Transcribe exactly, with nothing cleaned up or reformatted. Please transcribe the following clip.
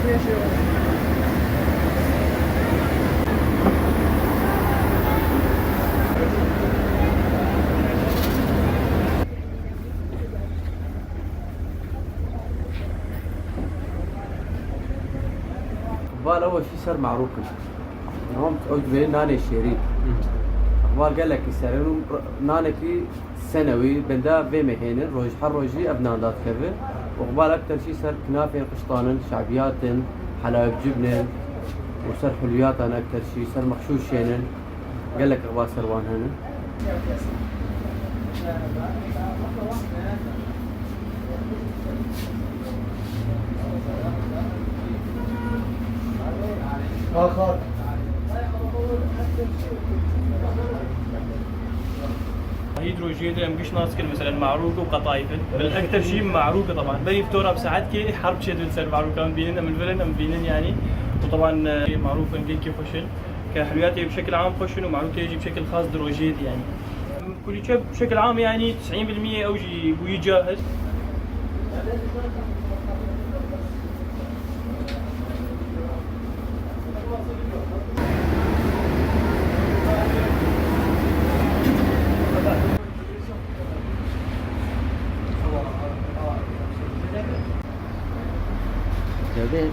Bala we şî ser marûk in. Hom ew dibê nanê şêrî. Îqbal gelekî serin û nanekî senewî benda vê mehênin, roj, her rojî ev nan dadikeve. Îqbal ev terşî ser kinafên qiştanin, şebiyatin, helawê bi cibnin û ser hulwiyatan ev terşî, ser mexşûşênin. Gelek îqbal ser wan hene. Hîdrojiyê de em giş nas dikin, mesela marûk û qetayf in. Bil ekter şî marûk e, teban. Berî fitora bi saetkê herb çêdibin ser marûkan bînin, em li vir in, em bînin yanî. Û teban, e, marûk in, gelkî xweş in. Ke hulwiyatê bi şekil am xweş in û marûkê jî bi şekil xas di rojiyê de yanî. Kulîçe bi şekil am yanî tisîn bil miyê ew jî bûyî cahil. Devê